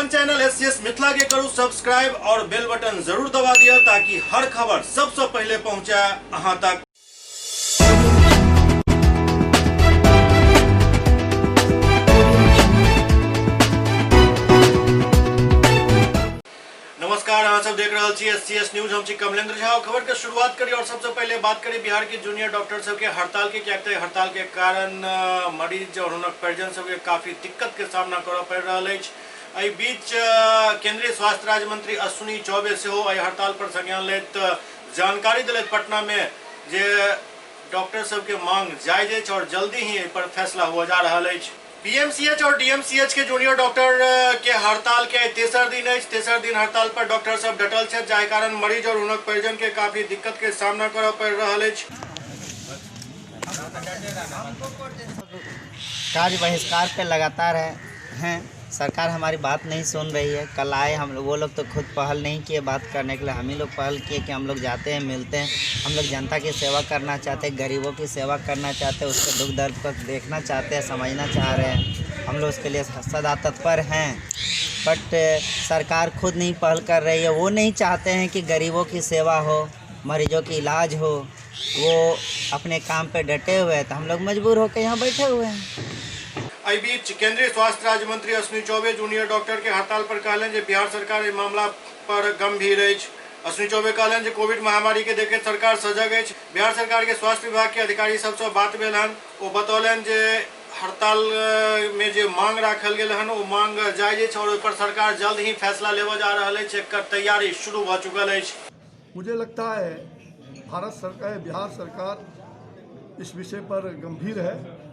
अपन channel SCS Mithila के करू सब्सक्राइब और बेल बटन जरूर दबा दिया ताकि हर खबर सबसे पहले पहुंचे अहां तक। नमस्कार, अहाँ सब देख रहल छी एससीएस न्यूज। हम छी कमलेंद्र झा। खबर के शुरुआत करी और सबसे पहले बात करी बिहार के जूनियर डॉक्टर सबके हड़ताल के, किया तऽ हड़ताल के कारण मरीज और हुनक परिजन सबके काफी दिक्कत के सामना करऽ पड़ि रहल अछि। एहि बीच केंद्रीय स्वास्थ्य राज्य मंत्री अश्विनी चौबे सेहो एहि हड़ताल पर संज्ञान लैत जानकारी देलथि पटना में जे डॉक्टर सबके मांग जायज अछि और जल्दी ही एहि पर फैसला हुआ जा रहल अछि। पीएमसीएच और डीएमसीएच के जूनियर डॉक्टर के हड़ताल के आइ तेसर दिन अछि। तेसर दिन हड़ताल पर डॉक्टर सब डटल छथि, जाहि कारण मरीज और हुनक परिजन के काफी दिक्कत के सामना करऽ पड़ि रहल अछि। कार्य बहिष्कार पे लगातार है हैं। सरकार हमारी बात नहीं सुन रही है। कल आए हम लोग, वो लोग तो खुद पहल नहीं किए बात करने के लिए, हम ही लोग पहल किए कि हम लोग जाते हैं, मिलते हैं। हम लोग जनता की सेवा करना चाहते हैं, गरीबों की सेवा करना चाहते हैं, उसके दुख दर्द को देखना चाहते हैं, समझना चाह रहे हैं। हम लोग उसके लिए सदा तत्पर हैं, बट सरकार खुद नहीं पहल कर रही है। वो नहीं चाहते हैं कि गरीबों की सेवा हो, मरीजों की इलाज हो। वो अपने काम पे डटे हुए हैं, तो हम लोग मजबूर होकर यहाँ बैठे हुए हैं। एहि बीच केंद्रीय स्वास्थ्य राज्य मंत्री अश्विनी चौबे जूनियर डॉक्टर के हड़ताल पर कहलनि जे बिहार सरकार एहि मामला पर गंभीर अछि। अश्विनी चौबे कहलनि जे कोविड महामारी के देखैत सरकार सजग अछि। बिहार सरकार के स्वास्थ्य विभाग के अधिकारी सबसँ बात भेल हन। ओ बतौलनि जे हड़ताल में जे मांग राखल गेल हन ओ मांग जायज अछि और ओहि पर सरकार जल्द ही फैसला लेबऽ जा रहल अछि। एकर तैयारी शुरू भऽ चुकल अछि। मुझे लगता है भारत सरकार, बिहार सरकार इस विषय पर गंभीर है।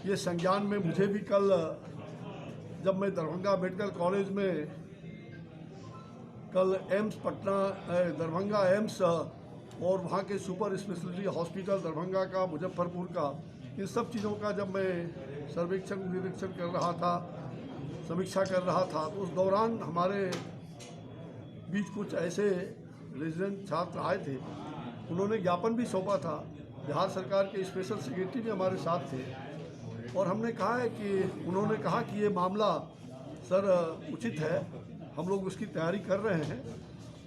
ये संज्ञान में मुझे भी कल जब मैं दरभंगा मेडिकल कॉलेज में कल एम्स पटना, दरभंगा एम्स और वहाँ के सुपर स्पेशलिटी हॉस्पिटल दरभंगा का, मुजफ्फरपुर का, इन सब चीज़ों का जब मैं सर्वेक्षण निरीक्षण कर रहा था, समीक्षा कर रहा था, तो उस दौरान हमारे बीच कुछ ऐसे रेजिडेंट छात्र आए थे, उन्होंने ज्ञापन भी सौंपा था। बिहार सरकार के स्पेशल सेक्रेटरी भी हमारे साथ थे और हमने कहा है कि उन्होंने कहा कि ये मामला सर उचित है, हम लोग उसकी तैयारी कर रहे हैं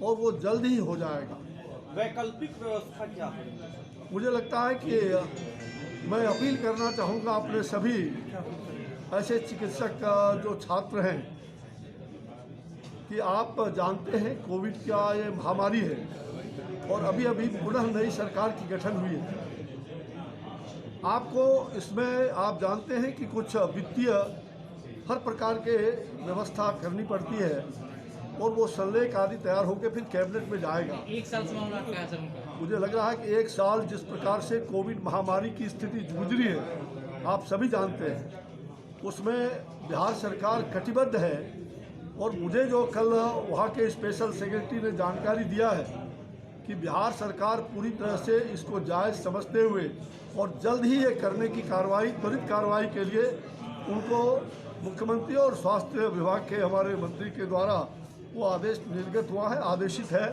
और वो जल्द ही हो जाएगा। वैकल्पिक व्यवस्था क्या है? मुझे लगता है कि मैं अपील करना चाहूँगा अपने सभी ऐसे चिकित्सक जो छात्र हैं कि आप जानते हैं कोविड का ये महामारी है और अभी अभी पुनः नई सरकार की गठन हुई है। आपको इसमें आप जानते हैं कि कुछ वित्तीय हर प्रकार के व्यवस्था करनी पड़ती है और वो संलेख आदि तैयार होकर फिर कैबिनेट में जाएगा। एक साल से मामला अटका है सर उनका। मुझे लग रहा है कि एक साल जिस प्रकार से कोविड महामारी की स्थिति गुजरी है, आप सभी जानते हैं, उसमें बिहार सरकार कटिबद्ध है। और मुझे जो कल वहाँ के स्पेशल सेक्रेटरी ने जानकारी दिया है कि बिहार सरकार पूरी तरह से इसको जायज़ समझते हुए और जल्द ही ये करने की कार्रवाई, त्वरित कार्रवाई के लिए उनको मुख्यमंत्री और स्वास्थ्य विभाग के हमारे मंत्री के द्वारा वो आदेश निर्गत हुआ है, आदेशित है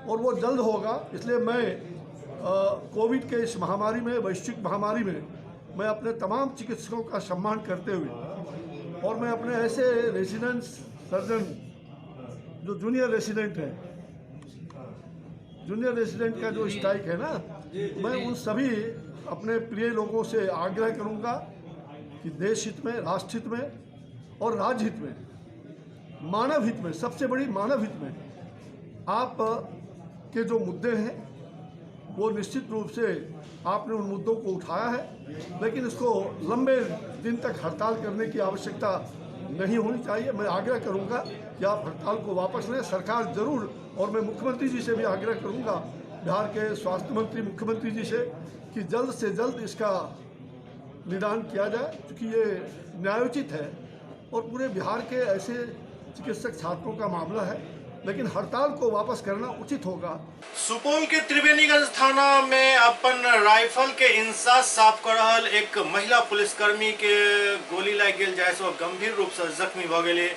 और वो जल्द होगा। इसलिए मैं कोविड के इस महामारी में, वैश्विक महामारी में, मैं अपने तमाम चिकित्सकों का सम्मान करते हुए और मैं अपने ऐसे रेसिडेंट सर्जन जो जूनियर रेसिडेंट हैं, जूनियर रेसिडेंट का जो स्ट्राइक है ना, मैं उन सभी अपने प्रिय लोगों से आग्रह करूंगा कि देश हित में, राष्ट्र हित में और राज्य हित में, मानव हित में, सबसे बड़ी मानव हित में आप के जो मुद्दे हैं वो निश्चित रूप से आपने उन मुद्दों को उठाया है, लेकिन इसको लंबे दिन तक हड़ताल करने की आवश्यकता नहीं होनी चाहिए। मैं आग्रह करूंगा कि आप हड़ताल को वापस लें। सरकार जरूर, और मैं मुख्यमंत्री जी से भी आग्रह करूंगा, बिहार के स्वास्थ्य मंत्री मुख्यमंत्री जी से, कि जल्द से जल्द इसका निदान किया जाए, क्योंकि ये न्यायोचित है और पूरे बिहार के ऐसे चिकित्सक छात्रों का मामला है, लेकिन हड़ताल को वापस करना उचित होगा। सुपौल के त्रिवेणीगंज थाना में अपन राइफल के इंसास साफ कर रहल एक महिला पुलिसकर्मी के गोली लागि गेल, जाहि से ओ गंभीर रूप से जख्मी भ गेलै।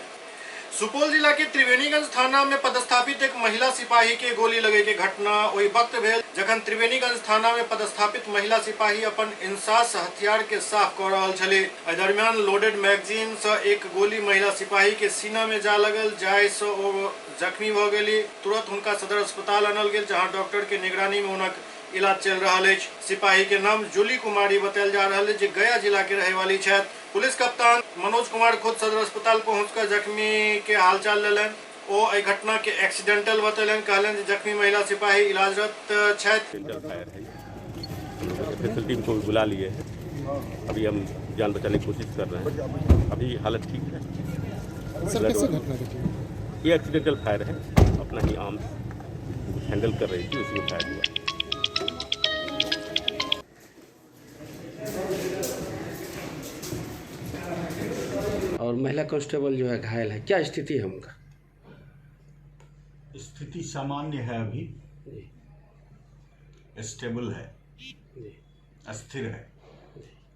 सुपौल जिला के त्रिवेणीगंज थाना में पदस्थापित एक महिला सिपाही के गोली लगे के घटना ओहि वक्त भेल जखन त्रिवेणीगंज थाना में पदस्थापित महिला सिपाही अपन इंसास हथियार के साफ कऽ रहल छली। एहि दरमियान लोडेड मैगजीन से एक गोली महिला सिपाही के सीना में जा लगल, जाहि से ओ जख्मी भऽ गेली। तुरंत हुनका सदर अस्पताल आनल गेल, जहां डॉक्टर के निगरानी में हुनक इलाज चल रहा अछि। सिपाही के नाम जूली कुमारी बतायल जा रहल अछि, जे गया जिला के रहे वाली छथि। पुलिस कप्तान मनोज कुमार खुद सदर अस्पताल पहुंचकर जख्मी के हालचाल लेलनि। ओ एहि घटना के एक्सीडेंटल बतेलनि, कहलनि जे जख्मी महिला सिपाही इलाजरत छथि। फायर है, हम लोग स्पेशल टीम को भी बुला लिए हैं। अभी हम जान बचाने की कोशिश कर रहे हैं, अभी हालत ठीक है। सर कैसे घटना घटी? ये एक्सीडेंटल फायर है, अपना ही आर्म्स कुछ हैंडल कर रही थी, उसमें फायर हुआ। और महिला कांस्टेबल जो है घायल है, क्या स्थिति है उनका? स्थिति सामान्य है, अभी स्टेबल है, स्थिर है।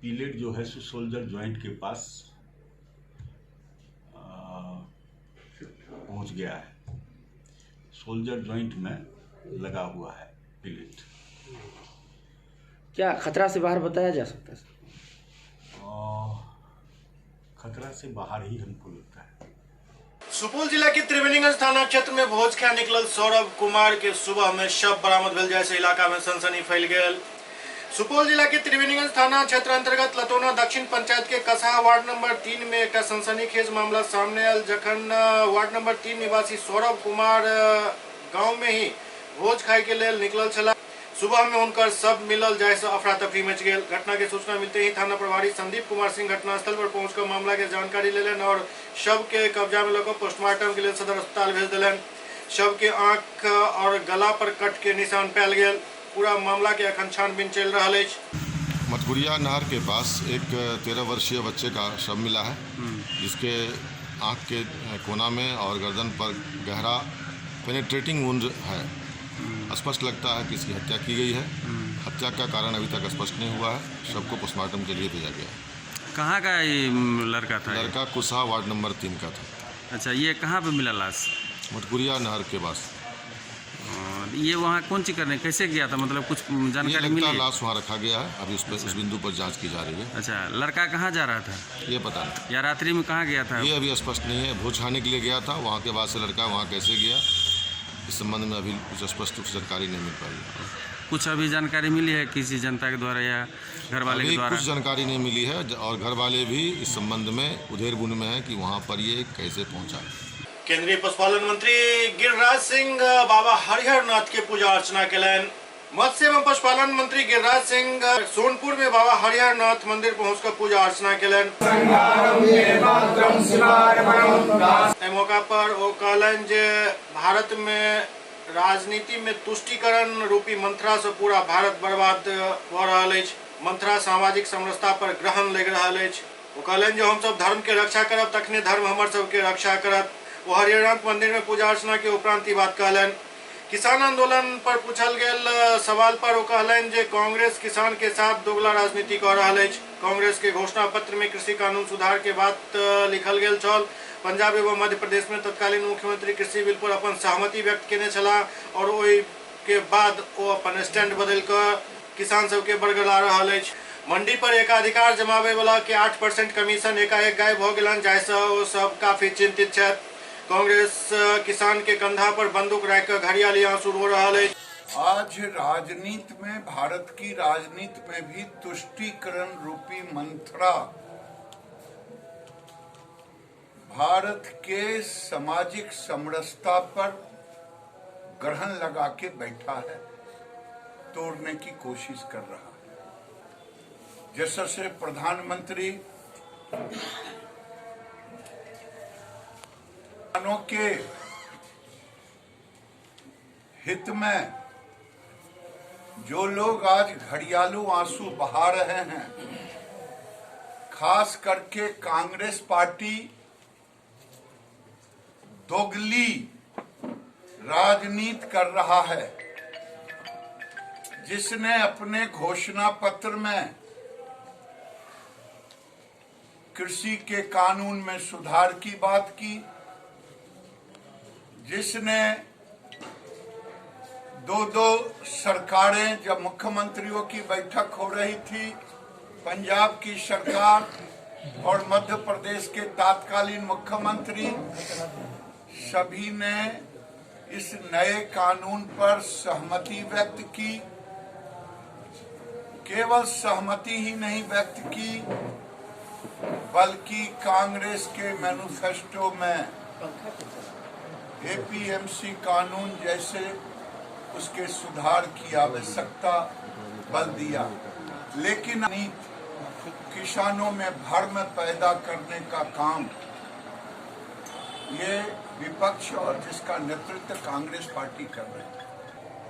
पीलेट जो है सो सोल्जर जॉइंट के पास पहुंच गया है। सोल्जर जॉइंट में लगा हुआ है पीलेट। क्या खतरा से बाहर बताया जा सकता है? खतरा से बाहर ही हमको लगता है। सुपौल जिला के त्रिवेणीगंज थाना क्षेत्र में भोज खा निकलल सौरभ कुमार के सुबह में शव बरामद भेल, जाय से इलाका में सनसनी फैल गेल। सुपौल जिला के त्रिवेणीगंज थाना क्षेत्र अंतर्गत लतौना दक्षिण पंचायत के कसहा वार्ड नंबर 3 में एक सनसनीखेज मामला सामने आयल, जखन वार्ड नंबर 3 निवासी सौरभ कुमार गांव में ही भोज खाए के लेल निकलल छला। सुबह में उनकर सब मिलल, जाय से अफरा तफरी मच गेल। घटना के सूचना मिलते ही थाना प्रभारी संदीप कुमार सिंह घटनास्थल पर पहुंचकर मामला के जानकारी लेलनि और शव के कब्जा में लऽ पोस्टमार्टम के लिए सदर अस्पताल भेज देलनि। शव के आंख और गला पर कट के निशान पायल गेल। पूरा मामला के अखन छानबीन चलि रहल अछि। मटकुरिया नहर के पास एक 13 वर्षीय बच्चे का शव मिला है, जिसके आँख के कोना में और गर्दन पर गहरा पेनिट्रेटिंग वुंड है। स्पष्ट लगता है कि इसकी हत्या की गई है। हत्या का कारण अभी तक स्पष्ट नहीं हुआ है। शव को पोस्टमार्टम के लिए भेजा गया है। कहाँ का ये लड़का था? लड़का कुसहा वार्ड नंबर 3 का था। अच्छा, ये कहाँ पे मिला लाश? मटकुरिया नहर के पास। ये वहाँ कौन चीज करने कैसे गया था, मतलब कुछ जानकारी मिली? लाश वहाँ रखा गया है, अभी उस पर उस बिंदु पर जांच की जा रही है। अच्छा, लड़का कहाँ जा रहा था ये पता नहीं, या रात्रि में कहाँ गया था ये अभी स्पष्ट नहीं है। भोज खाने के लिए गया था, वहाँ के बाद से लड़का वहाँ कैसे गया इस संबंध में अभी कुछ स्पष्ट रूप से जानकारी नहीं मिल पाई है। कुछ अभी जानकारी मिली है किसी जनता के द्वारा या घर वाले के द्वारा? कुछ जानकारी नहीं मिली है और घर वाले भी इस संबंध में उधेड़ बुन में है कि वहाँ पर ये कैसे पहुँचा। केंद्रीय पशुपालन मंत्री गिरिराज सिंह बाबा हरिहर नाथ के पूजा अर्चना केलनि। मत्स्य एवं पशुपालन मंत्री गिरिराज सिंह सोनपुर में बाबा हरिहर नाथ मंदिर पहुंचकर पूजा अर्चना केलनि। एहि मौका पर ओ कहलनि जे भारत में राजनीति में तुष्टिकरण रूपी मंत्रा से पूरा भारत बर्बाद भऽ रहल अछि। मंत्रा सामाजिक समरसता पर ग्रहण लागि रहल अछि। ओ कहलनि जे हमसब धर्म के रक्षा करब तखने धर्म हमर सबके रक्षा करत। वो हरिहरनाथ मंदिर में पूजा अर्चना के उपरांत ई बात कहलनि। किसान आंदोलन पर पूछल गेल सवाल पर ओ कहलनि जे कांग्रेस किसान के साथ दोगला राजनीति कऽ रहल अछि। कांग्रेस के घोषणा पत्र में कृषि कानून सुधार के बात लिखल गेल छल। पंजाब एवं मध्य प्रदेश में तत्कालीन मुख्यमंत्री कृषि बिल पर अपन सहमति व्यक्त केने छलाह और ओहि के बाद ओ अपन स्टैंड बदलि कऽ किसान सबके बरगला रहल अछि। मंडी पर एकाधिकार जमाबे वाला के 8% कमीशन एकाएक गायब भऽ गेलनि, जाहिसँ ओ सब काफी चिंतित छथि। कांग्रेस किसान के कंधा पर बंदूक राखि कऽ घड़ियाली आंसू रो रहल अछि। आज राजनीति में, भारत की राजनीति में भी तुष्टीकरण रूपी मंत्रा भारत के सामाजिक समरसता पर ग्रहण लगा के बैठा है, तोड़ने की कोशिश कर रहा है। जैसे से प्रधानमंत्री किसानों के हित में जो लोग आज घड़ियालू आंसू बहा रहे हैं, खास करके कांग्रेस पार्टी दोगली राजनीति कर रहा है, जिसने अपने घोषणा पत्र में कृषि के कानून में सुधार की बात की, जिसने दो दो सरकारें, जब मुख्यमंत्रियों की बैठक हो रही थी, पंजाब की सरकार और मध्य प्रदेश के तत्कालीन मुख्यमंत्री, सभी ने इस नए कानून पर सहमति व्यक्त की। केवल सहमति ही नहीं व्यक्त की, बल्कि कांग्रेस के मैनिफेस्टो में एपीएमसी कानून जैसे उसके सुधार की आवश्यकता बल दिया। लेकिन किसानों में भ्रम पैदा करने का काम ये विपक्ष और जिसका नेतृत्व कांग्रेस पार्टी कर रही है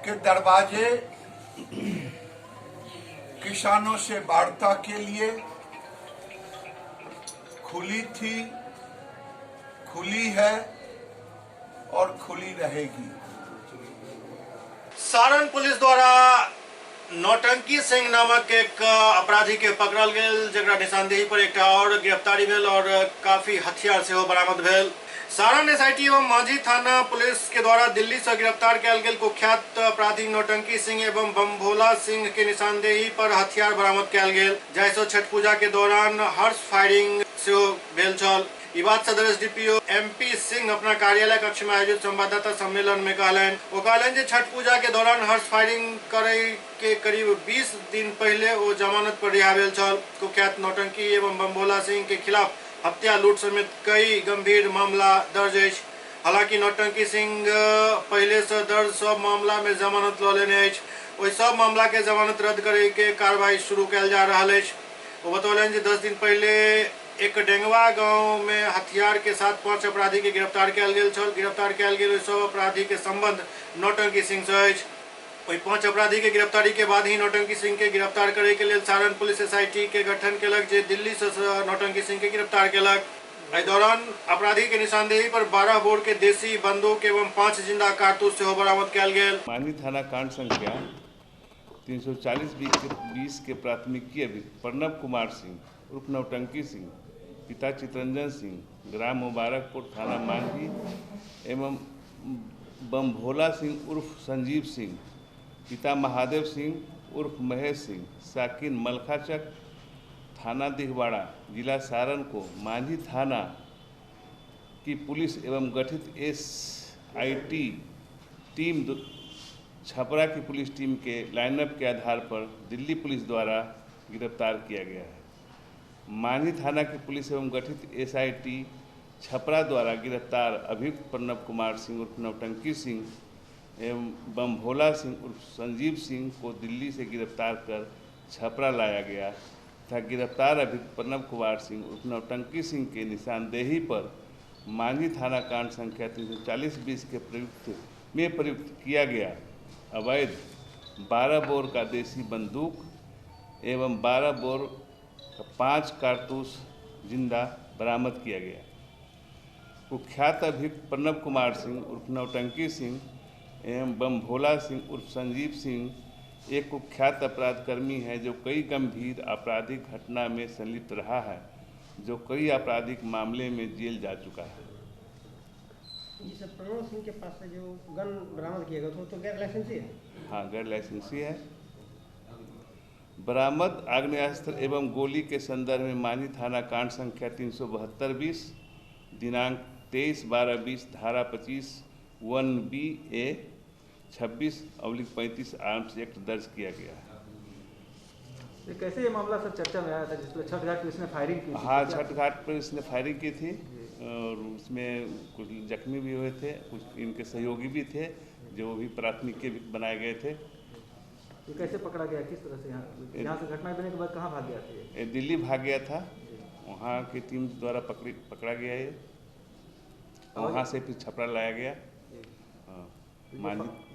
के दरवाजे किसानों से वार्ता के लिए खुली थी, खुली है और खुली रहेगी। सारण पुलिस द्वारा नौटंकी सिंह नामक एक अपराधी के पकड़ल गेल, जकरा निशानदेही पर एकटा और गिरफ्तारी भेल और काफी हथियार सेहो बरामद भेल। सारण एसआईटी एवं मांझी थाना पुलिस के द्वारा दिल्ली से गिरफ्तार कयल गेल कुख्यात अपराधी नौटंकी सिंह एवं बमभोला सिंह के निशानदेही पर हथियार बरामद कयल गेल, जाहिसँ छठ पूजा के दौरान हर्ष फायरिंग सेहो भेल छल। ई बात सदर एसडीपीओ एमपी सिंह अपना कार्यालय कक्ष में आयोजित संवाददाता सम्मेलन में कहलनि। ओ कहलनि जे छठ पूजा के दौरान हर्ष फायरिंग करे के करीब 20 दिन पहले ओ जमानत पर रिहा भेल छल। कुख्यात नौटंकी एवं बमभोला सिंह के खिलाफ हत्या, लूट समेत कई गंभीर मामला दर्ज अछि। हालांकि नौटंकी सिंह पहले से दर्ज सब मामला में जमानत लऽ लेने अछि। ओहि सब मामला के जमानत रद्द करे के कार्रवाई शुरू कयल जा रहल अछि। ओ बतौलनि जे 10 दिन पहले एक डेंगवा गांव में हथियार के साथ 5 अपराधी के गिरफ्तार कयल गेल छल। गिरफ्तार कयल गेल ओहि सब अपराधी के संबंध नौटंकी सिंह से अछि। ओहि 5 अपराधी के गिरफ्तारी के बाद ही नौटंकी सिंह के गिरफ्तार करे के लेल सारण पुलिस एसआईटी के गठन केलक, जे दिल्ली से नौटंकी सिंह के गिरफ्तार केलक। एहि दौरान अपराधी के निशानदेही पर 12 बोर के देसी बंदूक एवं 5 जिंदा कारतूस सेहो बरामद कयल गेल। मांझी थाना कांड संख्या 340-20 के प्राथमिकी अभियुक्त प्रणब कुमार सिंह उर्फ नौटंकी सिंह, पिता चितरंजन सिंह, ग्राम मुबारकपुर, थाना मांझी एवं बमभोला सिंह उर्फ संजीव सिंह, पिता महादेव सिंह उर्फ महेश सिंह, साकिन मलखाचक, थाना दिघवाड़ा, जिला सारण को मांझी थाना की पुलिस एवं गठित एसआईटी टीम छपरा की पुलिस टीम के लाइनअप के आधार पर दिल्ली पुलिस द्वारा गिरफ्तार किया गया है। मांझी थाना की पुलिस एवं गठित एसआईटी छपरा द्वारा गिरफ्तार अभियुक्त प्रणब कुमार सिंह उर्फ नौटंकी सिंह एवं बमभोला सिंह उर्फ संजीव सिंह को दिल्ली से गिरफ्तार कर छपरा लाया गया तथा गिरफ्तार अभियुक्त प्रणब कुमार सिंह उर्फ नौटंकी सिंह के निशानदेही पर मांझी थाना कांड संख्या 340-20 के प्रयुक्त किया गया अवैध 12 बोर का देसी बंदूक एवं 12 बोर का 5 कारतूस जिंदा बरामद किया गया। कुख्यात अभियुक्त प्रणब कुमार सिंह उर्फ नौटंकी सिंह एवं बमभोला सिंह उर्फ संजीव सिंह एक कुख्यात अपराधकर्मी है, जो कई गंभीर आपराधिक घटना में संलिप्त रहा है, जो कई आपराधिक मामले में जेल जा चुका है। जी सर, प्रणब सिंह के पास से जो गन बरामद किया गया था तो गैर लाइसेंसी है? हाँ, गैर लाइसेंसी है। बरामद आग्नेयास्त्र एवं गोली के संदर्भ में मांझी थाना कांड संख्या 372-20 दिनांक 23/12/20 धारा 25 1BA 26/35 arms act दर्ज किया गया है। ये कैसे ये मामला सर चर्चा में आया था जिसमें छठ घाट पर इसने फायरिंग की थी? हाँ, छठ घाट पर इसने फायरिंग की थी और उसमें कुछ जख्मी भी हुए थे, कुछ इनके सहयोगी भी थे जो भी प्राथमिक के बनाए गए थे। ये कैसे पकड़ा गया, किस तरह से यहाँ से घटना बनने के बाद कहाँ भाग गया था? ये दिल्ली भाग गया था, वहाँ की टीम द्वारा पकड़ा गया ये, वहाँ से फिर छपरा लाया गया।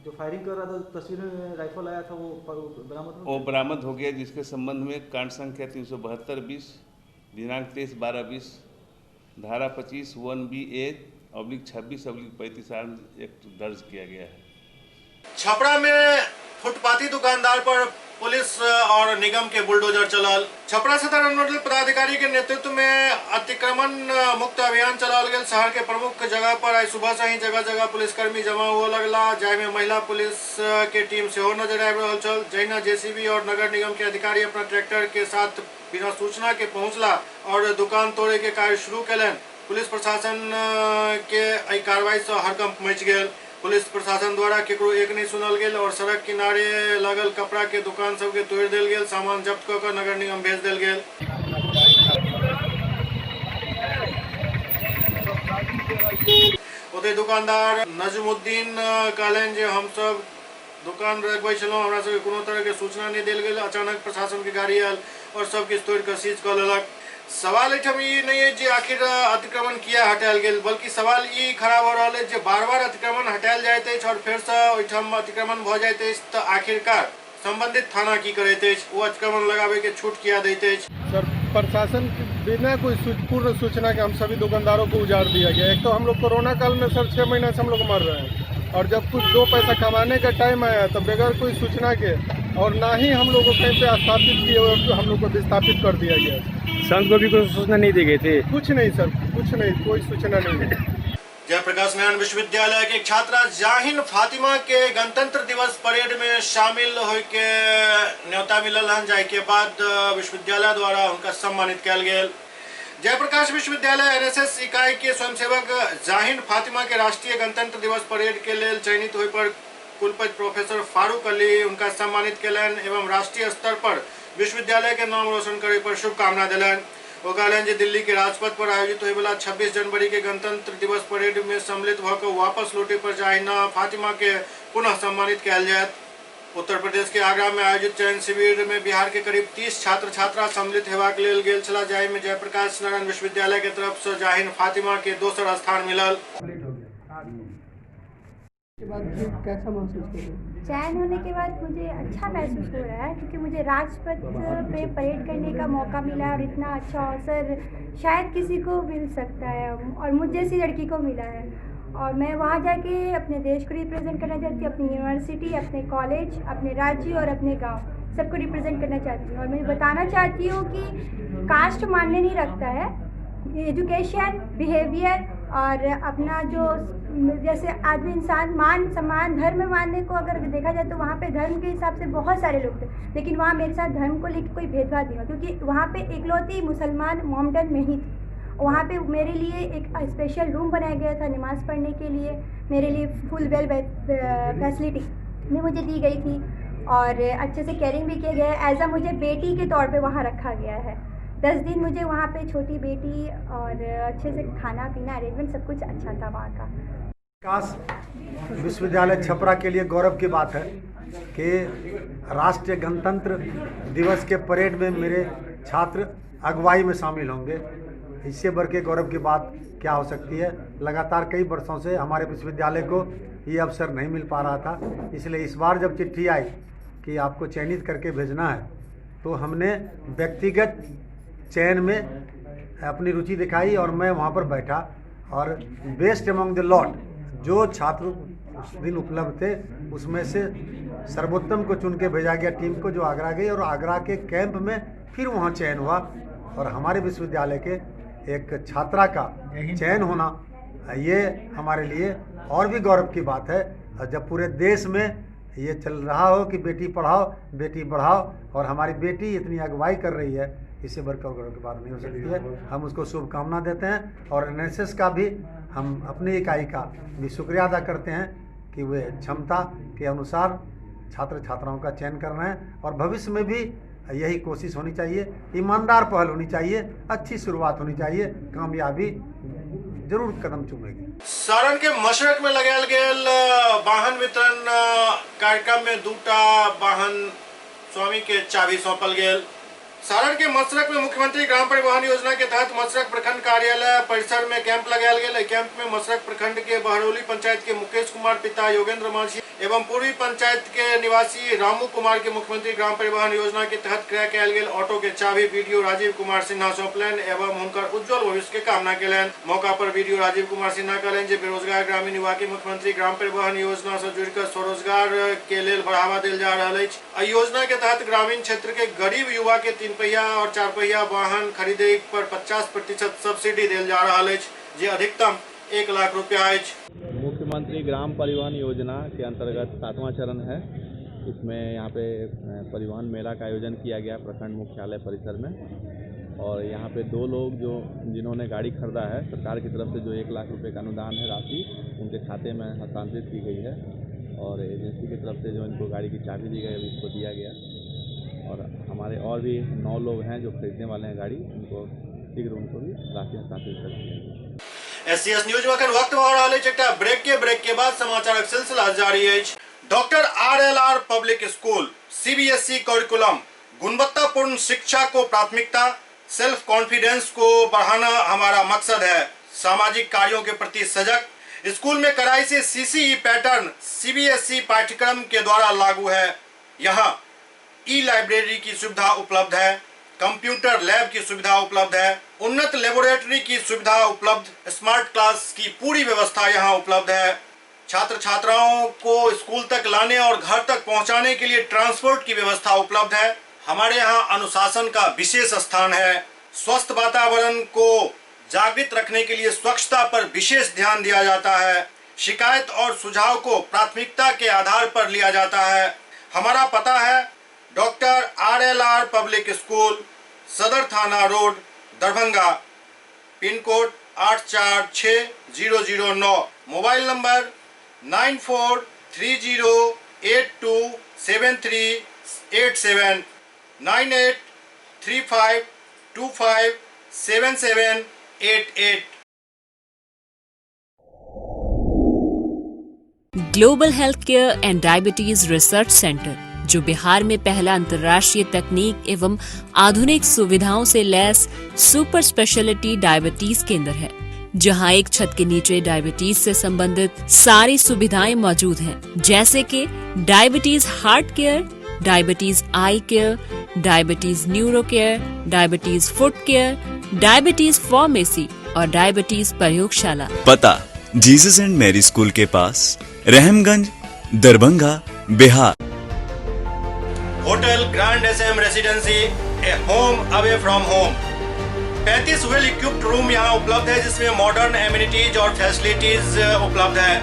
जो फायरिंग कर रहा था तस्वीर में राइफल आया था वो बरामद हो गया? वो बरामद हो गया, जिसके संबंध में कांड संख्या 372-20 दिनांक 23/12/20 धारा 25 1BA /26/35 arms act दर्ज किया गया है। छपरा में फुटपाथी दुकानदार पर पुलिस और निगम के बुलडोजर चलल। छपरा सदर अनुमंडल पदाधिकारी के नेतृत्व में अतिक्रमण मुक्त अभियान चलाओल गेल। शहर के प्रमुख जगह पर आइ सुबह से ही जगह जगह पुलिसकर्मी जमा हुआ लगला, जाहिमे महिला पुलिस के टीम सेहो नजर आबि रहल छल। जहिना जेसीबी और नगर निगम के अधिकारी अपना ट्रैक्टर के साथ बिना सूचना के पहुंचला और दुकान तोड़े के कार्य शुरू केलनि। पुलिस प्रशासन के एहि कार्रवाई से हड़कंप मचि गेल। पुलिस प्रशासन द्वारा केकरो एक नहीं सुनल गेल और सड़क किनारे लगल कपड़ा के दुकान सबके तोड़ि देल गेल। सामान जब्त कऽ कऽ नगर निगम भेज देल गेल। ओतहि दुकानदार नजमुद्दीन कहलनि जे हमसब दुकान रखबै छलहुँ, हमरा सबके कोनो तरह के सूचना नहीं देल गेल। अचानक प्रशासन के गाड़ी आयल और सब किछु तोड़ि कऽ सीज कऽ लेलक। सवाल एहिठाम ई नहीं है जे आखिर अतिक्रमण किया हटायल गेल, बल्कि सवाल ई खड़ा भऽ रहल अछि जे बार बार अतिक्रमण हटायल जाइत अछि और फेरसँ ओहिठाम अतिक्रमण भऽ जाइत अछि, तऽ आखिरकार संबंधित थाना की करैत अछि, ओ अतिक्रमण लगाबे के छूट किया दैत अछि। सर, प्रशासन बिना कोई पूर्ण सूचना के हम सभी दुकानदारों को उजाड़ दिया गया। एक तो हम लोग कोरोना काल में सर 6 महीना से हम लोग मर रहे हैं और जब कुछ 2 पैसा कमाने का टाइम आया तो बगैर कोई सूचना के और ना ही हम लोग को कहीं पे स्थापित किए हुए हम लोग को विस्थापित कर दिया गया। संघ को भी कोई सूचना नहीं दी गई थी? कुछ नहीं सर, कुछ नहीं, कोई सूचना नहीं। जयप्रकाश नारायण विश्वविद्यालय के छात्रा जाहिन फातिमा के गणतंत्र दिवस परेड में शामिल होय के न्योता मिलल हन, जाहि के बाद विश्वविद्यालय द्वारा उनका सम्मानित कयल गेल। जयप्रकाश विश्वविद्यालय एनएसएस इकाई के स्वयंसेवक जाहिन फातिमा के राष्ट्रीय गणतंत्र दिवस परेड के लेल चयनित होय पर कुलपति प्रोफेसर फारूक अली उनका सम्मानित कयलनि एवं राष्ट्रीय स्तर पर विश्वविद्यालय के नाम रोशन करे पर शुभकामना दिलनि। ओ कहलनि जे दिल्ली के राजपथ पर आयोजित होयवला 26 जनवरी के गणतंत्र दिवस परेड में सम्मिलित भऽ कऽ वापस लौटे पर जाहिना फातिमा के पुनः सम्मानित कयल जायत। उत्तर प्रदेश के आगरा में आयोजित चयन शिविर में बिहार के करीब 30 छात्र छात्रा सम्मिलित हेबाक लेल गेल छलाह, जाहि में जयप्रकाश नारायण विश्वविद्यालय के तरफ से जाहिन फातिमा के दोसर स्थान मिलल। कैसा महसूस कर रहे हैं? चयन होने के बाद मुझे अच्छा महसूस हो रहा है, क्योंकि मुझे राजपथ पे परेड करने का मौका मिला और इतना अच्छा अवसर शायद किसी को मिल सकता है और मुझ जैसी लड़की को मिला है। और मैं वहाँ जाके अपने देश को रिप्रेजेंट करना चाहती हूँ, अपनी यूनिवर्सिटी, अपने कॉलेज, अपने राज्य और अपने गाँव, सबको रिप्रेजेंट करना चाहती हूँ। और मैं बताना चाहती हूँ कि कास्ट मायने नहीं रखता है, एजुकेशन, बिहेवियर और अपना जो जैसे आदमी इंसान मान सम्मान धर्म मानने को अगर देखा जाए तो वहाँ पे धर्म के हिसाब से बहुत सारे लोग थे, लेकिन वहाँ मेरे साथ धर्म को लेकर कोई भेदभाव नहीं हुआ, क्योंकि वहाँ पे इकलौती मुसलमान मोमडन में ही थी। वहाँ पे मेरे लिए एक स्पेशल रूम बनाया गया था नमाज़ पढ़ने के लिए, मेरे लिए फुल वेल फैसिलिटी भी मुझे दी गई थी और अच्छे से केयरिंग भी किया गया। एज अ मुझे बेटी के तौर पर वहाँ रखा गया है। 10 दिन मुझे वहाँ पे छोटी बेटी और अच्छे से खाना पीना अरेंजमेंट सब कुछ अच्छा था वहाँ का। विकास विश्वविद्यालय छपरा के लिए गौरव की बात है कि राष्ट्रीय गणतंत्र दिवस के परेड में मेरे छात्र अगुवाई में शामिल होंगे। इससे बढ़ के गौरव की बात क्या हो सकती है। लगातार कई वर्षों से हमारे विश्वविद्यालय को ये अवसर नहीं मिल पा रहा था, इसलिए इस बार जब चिट्ठी आई कि आपको चयनित करके भेजना है तो हमने व्यक्तिगत चयन में अपनी रुचि दिखाई और मैं वहाँ पर बैठा और बेस्ट अमंग the lot जो छात्र उस दिन उपलब्ध थे उसमें से सर्वोत्तम को चुन के भेजा गया टीम को, जो आगरा गई और आगरा के कैंप में फिर वहाँ चयन हुआ और हमारे विश्वविद्यालय के एक छात्रा का चयन होना ये हमारे लिए और भी गौरव की बात है। और जब पूरे देश में ये चल रहा हो कि बेटी पढ़ाओ बेटी बढ़ाओ और हमारी बेटी इतनी अगुवाई कर रही है, इससे बढ़कर गौरव की बात नहीं हो सकती है। हम उसको शुभकामना देते हैं और एनएसएस का भी हम अपनी इकाई का भी शुक्रिया अदा करते हैं कि वे क्षमता के अनुसार छात्र छात्राओं का चयन कर रहे हैं और भविष्य में भी यही कोशिश होनी चाहिए, ईमानदार पहल होनी चाहिए, अच्छी शुरुआत होनी चाहिए, कामयाबी जरूर कदम चूमेगी। सारण के मशरक में लगायल गेल वाहन वितरण कार्यक्रम में दूटा वाहन स्वामी के चाबी सौंपल गेल। सारण के मसरक में मुख्यमंत्री ग्राम परिवहन योजना के तहत मसरक प्रखंड कार्यालय परिसर में कैंप लगायल गेल। कैंप में मसरक प्रखंड के बहरौली पंचायत के मुकेश कुमार पिता योगेंद्र मांझी एवं पूर्वी पंचायत के निवासी रामू कुमार के मुख्यमंत्री ग्राम परिवहन योजना के तहत क्रय कयल गेल ऑटो के चाबी बीडीओ राजीव कुमार सिन्हा सौंपलनि एवं हुनकर उज्जवल भविष्य के कामना केलनि। मौका पर बीडीओ राजीव कुमार सिन्हा कहलनि जे बेरोजगार ग्रामीण युवा के मुख्यमंत्री ग्राम परिवहन योजना से जुड़िकर स्वरोजगार के लेल बढ़ावा देल जा रहल अछि। एहि योजना के तहत ग्रामीण क्षेत्र के गरीब युवा के 3 पहिया और 4 पहिया वाहन खरीदे पर 50% सब्सिडी देल जा रहल अछि, जे अधिकतम 1 लाख रुपया अछि। मुख्यमंत्री ग्राम परिवहन योजना के अंतर्गत 7वां चरण है। इसमें यहाँ पे परिवहन मेला का आयोजन किया गया प्रखंड मुख्यालय परिसर में, और यहाँ पे 2 लोग जो जिन्होंने गाड़ी खरीदा है, सरकार की तरफ से जो 1 लाख रुपए का अनुदान है राशि उनके खाते में हस्तांतरित की गई है, और एजेंसी की तरफ से जो इनको गाड़ी की चाबी दी गई अभी इसको दिया गया। और हमारे और भी 9 लोग हैं जो खरीदने वाले हैं गाड़ी, उनको शीघ्र उनको भी राशि हस्तांतरित कर दी जाएगी। एससीएस न्यूज में अखन वक्त भऽ रहल अछि एकटा ब्रेक के बाद समाचारक सिलसिला जारी अछि। Doctor RLR public school CBSE curriculum, गुणवत्तापूर्ण शिक्षा को प्राथमिकता, सेल्फ कॉन्फिडेंस को बढ़ाना हमारा मकसद है। सामाजिक कार्यों के प्रति सजग, स्कूल में कड़ाई से सीसीई पैटर्न सीबीएसई पाठ्यक्रम के द्वारा लागू है। यहाँ ई लाइब्रेरी की सुविधा उपलब्ध है, कंप्यूटर लैब की सुविधा उपलब्ध है, उन्नत लेबोरेटरी की सुविधा उपलब्ध, स्मार्ट क्लास की पूरी व्यवस्था यहाँ उपलब्ध है। छात्र छात्राओं को स्कूल तक लाने और घर तक पहुँचाने के लिए ट्रांसपोर्ट की व्यवस्था उपलब्ध है। हमारे यहाँ अनुशासन का विशेष स्थान है। स्वस्थ वातावरण को जागृत रखने के लिए स्वच्छता पर विशेष ध्यान दिया जाता है। शिकायत और सुझाव को प्राथमिकता के आधार पर लिया जाता है। हमारा पता है doctor RLR public school, Sadar थाना road, Darbhanga, pin code 846009, mobile number 9430827387, 9835257788। Global health care and diabetes research centre, जो बिहार में पहला अंतर्राष्ट्रीय तकनीक एवं आधुनिक सुविधाओं से लैस सुपर स्पेशलिटी डायबिटीज केंद्र है, जहां एक छत के नीचे डायबिटीज से संबंधित सारी सुविधाएं मौजूद हैं, जैसे कि diabetes heart care, diabetes eye care, diabetes neuro care, diabetes foot care, diabetes pharmacy और डायबिटीज प्रयोगशाला। पता जीसस एंड मैरी स्कूल के पास, Rahamganj, Darbhanga, Bihar. Hotel grand SM residency, a home away from home. 35 well equipped room यहाँ उपलब्ध है, जिसमें modern amenities और facilities उपलब्ध है।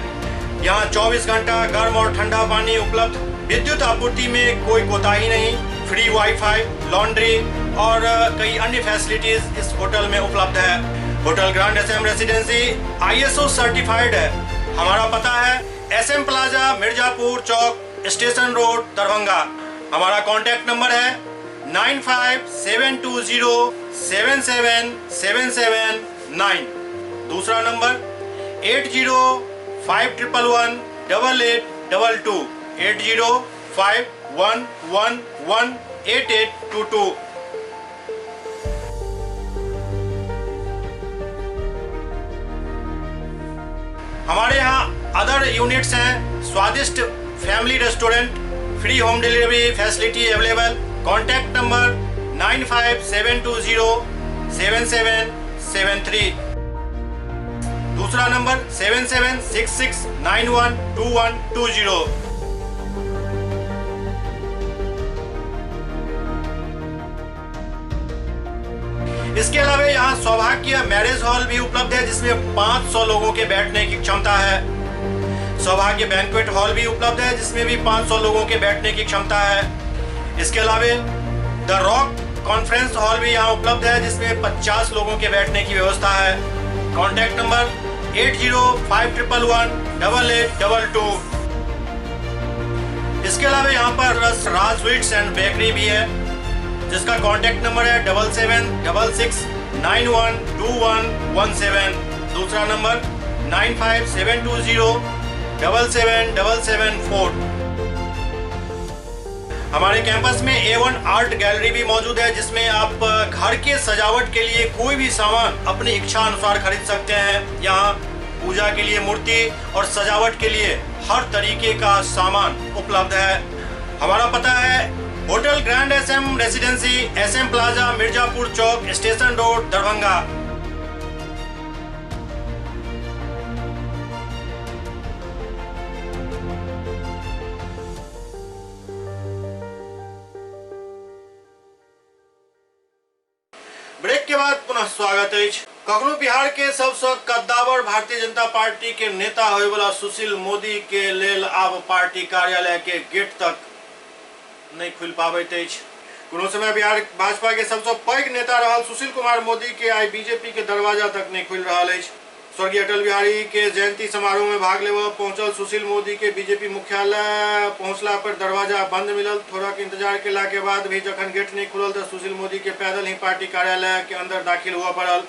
यहाँ 24 घंटा गर्म और ठंडा पानी उपलब्ध, विद्युत आपूर्ति में कोई कोताही नहीं, फ्री वाईफाई, लॉन्ड्री और कई अन्य फैसिलिटीज इस होटल में उपलब्ध है। Hotel grand SM residency ISO certified है। हमारा पता है SM plaza, Mirzapur Chowk, station road, Darbhanga. हमारा कॉन्टैक्ट नंबर है 9572077779। दूसरा नंबर 8051118822, 8051118822। हमारे यहाँ अदर यूनिट्स हैं, स्वादिष्ट family restaurant, free home delivery facility available. Contact number 9572077773। दूसरा नंबर 7766912120। इसके अलावा यहाँ सौभाग्य मैरिज हॉल भी उपलब्ध है, जिसमें 500 लोगों के बैठने की क्षमता है। सौभाग्य बैंक्वेट हॉल भी उपलब्ध है, जिसमें भी 500 लोगों के बैठने की क्षमता है। इसके अलावा the rock conference hall भी यहाँ उपलब्ध है, जिसमें 50 लोगों के बैठने की व्यवस्था है। Contact number 8051118822। इसके अलावा यहाँ पर राज स्वीट्स एंड बेकरी भी है, जिसका कॉन्टैक्ट नंबर है 7766912117। दूसरा नंबर 9572077774। हमारे कैंपस में A1 art gallery भी मौजूद है, जिसमें आप घर के सजावट के लिए कोई भी सामान अपनी इच्छा अनुसार खरीद सकते हैं। यहाँ पूजा के लिए मूर्ति और सजावट के लिए हर तरीके का सामान उपलब्ध है। हमारा पता है hotel grand SM residency, SM plaza, Mirzapur Chowk, station road, Darbhanga. Break के बाद पुनः स्वागत है। कखनो बिहार के सबसे कद्दावर भारतीय जनता पार्टी के नेता होय वाला सुशील मोदी के लेल आब पार्टी कार्यालय के गेट तक नहीं खुल पाबैत अछि। कोनो समय बिहार भाजपा के सबसे पैघ नेता रहल सुशील कुमार मोदी के आइ बीजेपी के दरवाजा तक नहीं खुल रहा अछि। स्वर्गीय अटल बिहारी के जयंती समारोह में भाग लेबऽ पहुंचल सुशील मोदी के बीजेपी मुख्यालय पहुंचला पर दरवाजा बंद मिलल। थोड़ा के इंतजार केला के बाद भी जखन गेट नहीं खुलल तो सुशील मोदी के पैदल ही पार्टी कार्यालय के अंदर दाखिल हुआ पड़ल।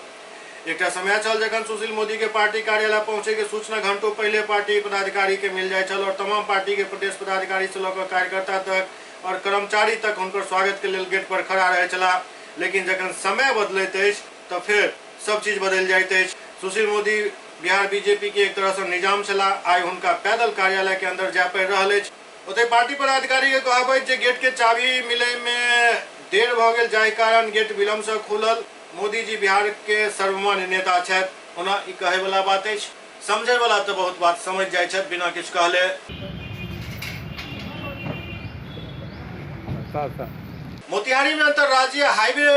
एक समय छल जखन सुशील मोदी के पार्टी कार्यालय पहुंचे के सूचना घंटों पहले पार्टी पदाधिकारी के मिल जाए छल और तमाम पार्टी के प्रदेश पदाधिकारी से लऽ कार्यकर्ता तक और कर्मचारी तक हुनकर स्वागत के लेल गेट पर खड़ा रहे छला। लेकिन जखन समय बदलैत अछि तो फिर सब चीज बदल जाइत अछि। सुशील मोदी बिहार बीजेपी के एक तरह से निजाम छला, आइ हुनका पैदल कार्यालय के अंदर जाय पड़ि रहल अछि। ओतहि पार्टी पदाधिकारी के कहब अछि जे गेट के चाबी मिले में देर भऽ गेल, जाहि कारण गेट विलम्ब से खुलल। मोदी जी बिहार के सर्वमान्य नेता छथि। ओना ई कहै वाला बात अछि, समझै वाला तऽ बहुत बात समझ जाइ छथि बिना किछु कहले। मोतिहारी में अंतर्राज्यीय हाईवे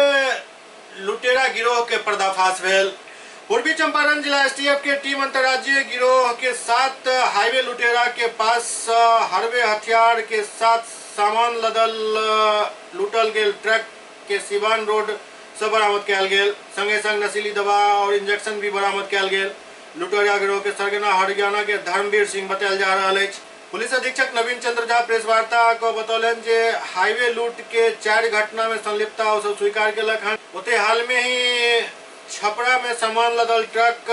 लुटेरा गिरोह के पर्दाफाश भेल। पूर्वी चंपारण जिला एसटीएफ के टीम अंतर्राज्यीय गिरोह के 7 हाईवे लुटेरा के पास हरवे हथियार के साथ सामान लदल लूटल गेल ट्रक के सिवान रोड से बरामद कयल गेल। संगे संग नशीली दवा और इंजेक्शन भी बरामद कयल गेल। लुटेरा गिरोह के सरगना हरियाणा के धर्मवीर सिंह बतायल जा रहा अछि। पुलिस अधीक्षक नवीन चंद्र झा प्रेस वार्ता को बतौलनि जे हाईवे लूट के 4 घटना में संलिप्तता ओ सब स्वीकार केलक हन। ओते हाल में ही छपरा में सामान लदल ट्रक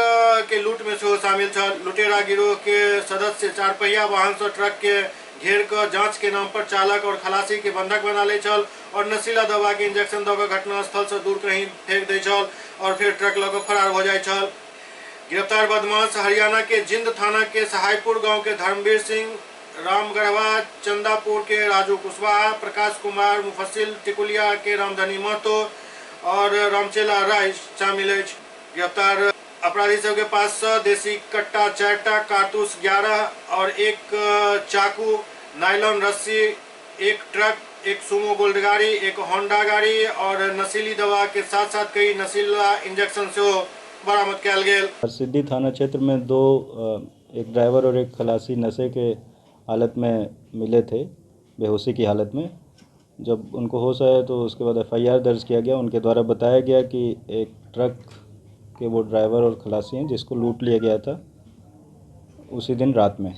के लूट में सेहो शामिल छल। लुटेरा गिरोह के सदस्य 4 पहिया वाहन से ट्रक के घेर कर जांच के नाम पर चालक और खलासी के बंधक बना ले छल और नशीला दवा के इंजेक्शन दऽ कऽ घटनास्थल से दूर कहीं फेंक दै छल और फिर ट्रक लऽ कऽ फरार हो जाइ छल। गिरफ्तार बदमाश हरियाणा के जिंद थाना के सहायपुर गांव के धर्मवीर सिंह, रामगढ़वा चंदापुर के राजू कुशवाहा, प्रकाश कुमार मुफस्सिल टिकुलिया के रामधनी महतो और रामचेला राय शामिल अछि। गिरफ्तार अपराधी सबके पास से देसी कट्टा 4टा, कारतूस 11 और 1 चाकू, नायलॉन रस्सी, 1 ट्रक, 1 सुमो गोल्ड गाड़ी, 1 होंडा गाड़ी और नशीली दवा के साथ साथ कई नशीला इंजेक्शन सेहो बरामद कयल गेल। सिद्धि थाना क्षेत्र में 2 एक ड्राइवर और एक खलासी नशे के हालत में मिले थे, बेहोशी की हालत में। जब उनको होश आया तो उसके बाद एफआईआर दर्ज किया गया। उनके द्वारा बताया गया कि एक ट्रक के वो ड्राइवर और खलासी हैं जिसको लूट लिया गया था उसी दिन रात में।